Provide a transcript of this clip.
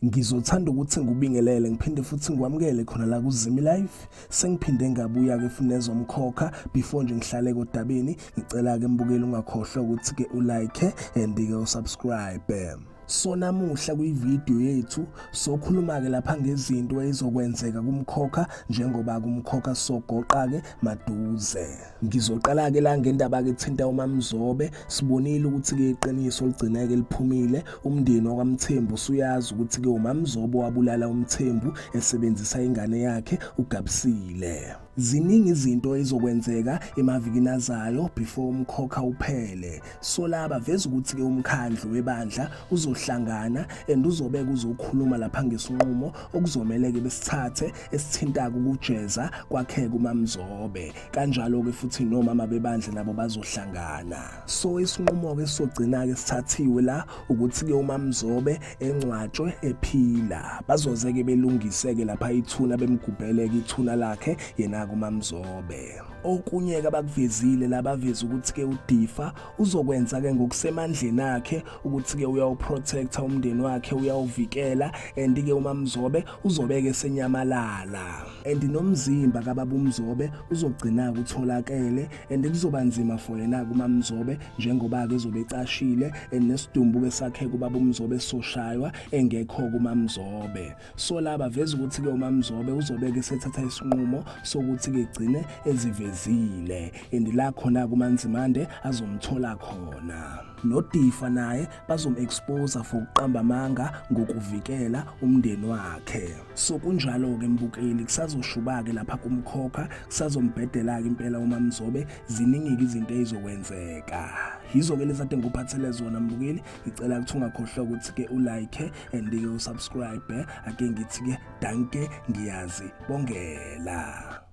Ngizothanda ukuthi ngikubingelele ngiphinde futhi ngikwamukele khona la kuZimi Life. Sengiphinde ngabuya ke futhi nezomkhokha before nje ngihlale kodabeni ngicela ke mbukeli ungakhohlwa ukuthi ke ulike and ke usubscribe. So namuhla kwivideo yethu sokhuluma ke lapha ngezinto ezizokwenzeka kumkhokha njengoba kumkhokha sogoqa ke maduze. Ngizoqala-ke la ngendaba-ke ethinta uMaMzobe. Sibonile ukuthi-ke iqiniso ligcineke liphumile. Umndeni wakwaMthembu usuyazi ukuthi-ke uMaMzobe wabulala uMthembu esebenzisa ingane yakhe uGabsile. Ziningi izinto ezizokwenzeka emavikini azayo before umkhokha uphele. So la baveza ukuthi-ke umkhandlu webandla uzohlangana and uzobeka uzokhuluma lapha ngesinqumo okuzomele-ke besithathe esithinta-ke ukujeza kwakheke uMaMzobe. Kanjalo-ke futhi nomama bebandla nabo bazohlangana. So isinqumo-ke esizogcina-ke sithathiwe la ukuthi-ke uMaMzobe engcwatshwe ephila. Bazoze-ke belungise-ke lapha ithuna bemgubhele-ke ithuna lakhe yena-ke uMaMzobe. Okunye-ke abakuvezile la baveza ukuthi-ke uDifa uzokwenza-ke ngokusemandleni akhe ukuthi-ke uyawuprotecta umndeni wakhe uyawuvikela and-ke uMaMzobe uzobe-ke esenyamalala. And nomzimba kababa uMzobe uzogcina-ke utholakele and kuzoba nzima for yena-ke uMaMzobe njengoba-ke ezobe ecashile and nesidumbu-ke sakhe kubaba uMzobe soshaywa engekho-ke uMaMzobe. So la baveza ukuthi-ke uMaMzobe uzobe-ke esethatha isinqumo sokuthi-ke egcine ezivezile and la khona-ke uMaNzimande azomthola khona. NoDifa naye bazom-expose for ukuqamba amanga ngokuvikela umndeni wakhe. So kunjalo-ke mbukeli, kusazoshuba-ke lapha kumkhokha, kusazombhedela-ke impela uMaMzobe, ziningi-ke izinto ezizokwenzeka. Yizo-ke lezi ade ngikuphathele zona mbukeli, ngicela ukuthi ungakhohlwa ukuthi-ke ulike and-ke usubscribe, ake ngithi-ke danke ngiyazibongela.